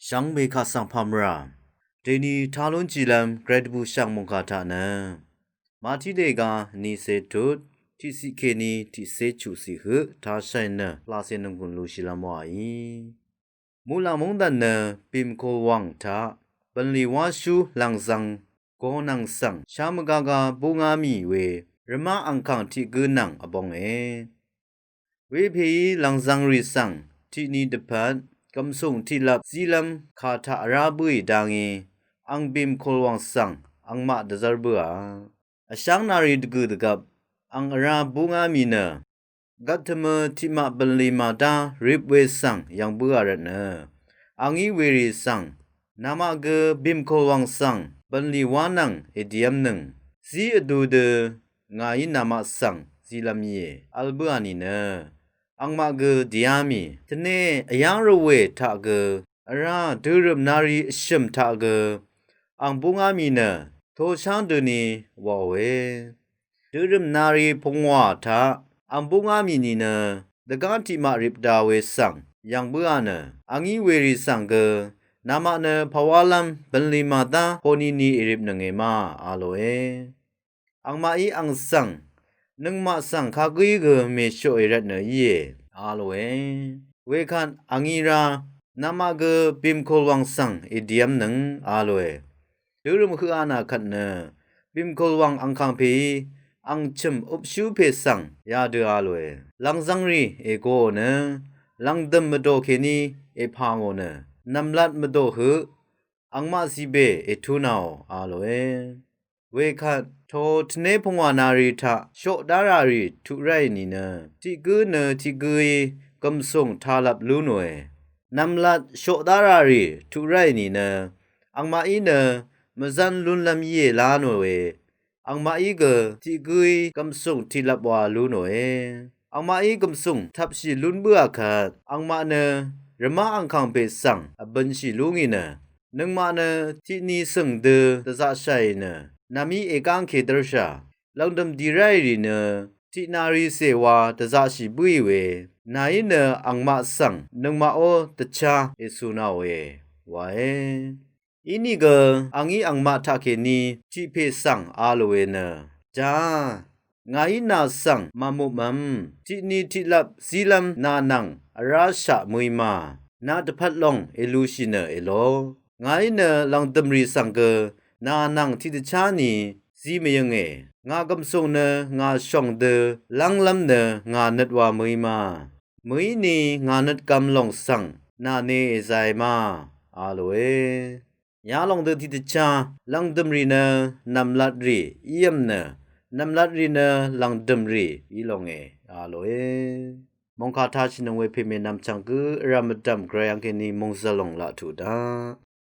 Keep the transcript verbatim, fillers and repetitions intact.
Shvngbe kaq svng pàmvrà dèni talún jìlv́m gvray dvbùshv̀ng mòngkà taq nø Màtí dèga nice tut tiqciq kèní tiqcé chuqciq høq tashàì nø laqcè nònggùn lushìlv́m wàí. Muqlàng móngdàn nø bìmkùl wàng taq bv̀nlì wáshú lv̀ngzv̄ng gonv̀ng svng shámvgaga búngá mì we rvmá angkàng tiq gǿ nvng vbonge. Wepèí lv̀ngzv̄ngrì svng tiqni dvpvt gv̀msùng tiqlvp zílv́m kà taq vrá bǿì dangí ang bìmkùl wàng svng angmaq dvzv́r bǿà. Vsháng nari dvgø̀ dvgvp ang vrá búngá mì nø gvttø̀mø tiqmaq bv̀nlì màdá rip we svng yv̀ng bǿà rvtnø a ngí werì svng namaq gø bìmkùl wàng svng bv̀nlì wá nvng èdìv́mnøng zí vdu dø ngàí namaq svng zílv́m íe vl bǿà nìnø angmaq gø dìá mì tvne vyáng rvwè taq gø vrá dørø̀m nari vshø̀m taq gø ang búngá mì nø tosháng døni wàòe. Dørø̀m nari pungwà taq ang búngá mì nìnø dvgá tiqmaq rip da we svng yv̀ng bǿà nø a ngí werì svng gø namaq nø pàwálv́m bv̀nlì màdá ponini èripnønge ma a lòe. Angmaqí ang svng nøngmaq svng kagǿí gø mèshoqì rvtnø íe a lòe. Wekvt a ngí rá namaq gø bìmkùl wàng svng èdìv́mnøng a lòe. Dørø̀m høq a nà kvt nø bìmkùl wàng angkàng pèí ang chø̀m upshú pè svng yadø a lòe. Lv̀ngzv̄ngrì ègoò nø lv̀ngdø̀m mvdò kèní èpà ngò nø nv̀mlat mvdò høq angmaq zibè ètúnaò a lòe. Wekvt to tvné pungwà nari taq shoqdárà rì tuq ráì nìnø tiq gǿ nø tiq gǿí gv̀msùng talvp lú nòe. Nv̀mlat shoqdárà rì tuq ráì nìnø angmaqí nø mvzv́n lúnlv́m íe lá nòe. Angmaqí gø tiq gǿí gv̀msùng tiqlvp wa lú nòe. Angmaqí gv̀msùng tvpshì lún bǿà kvt angmaq nø rvmá angkàng pè svng vbønshì lú ngì nø nøngmaq nø tiqni sø̀ng dø dvzaqshàì nø nv̀mí ègáng kèdv́rshà lv̀ngdø̀m dì ráì rì nø tiqnari cè wa dvzaqshì bǿì we nàí nø angmaq svng nøngmaqó dvchá ècùnaòe wae. Inìgø a ngí angmaq taqkèní tiq pè svng a lòe nø, jaá, ngàí nà svng màmuqmvm tiqni tiqlvp zílv́m nà nvng vráshaq mø̀í ma, nà dvpvt lòng èlushì nø èlo. Ngàí nø lv̀ngdø̀mrì svng gø nà nvng tiqdvchá ni zí mvyønge. Ngà gv̀msùng nø ngà shòng dø lv́nglv́m nø ngà nøt wa mø̀í ma, mø̀íni ngà nøt gvm lòng svng nà ne èzae ma a lòe. Yalòng dø tiqdvchá lv̀ngdø̀mrì nø nv̀mlatrì ívm nø nv̀mlatrì nø lv̀ngdø̀mrì í longe a lòe. Mòngkà tashìnøng we pèmè nv̀mchv̀ng gǿ vrv̀m vdv̀m gvray angkèní mòngzv̀l lòng laq tuq daq.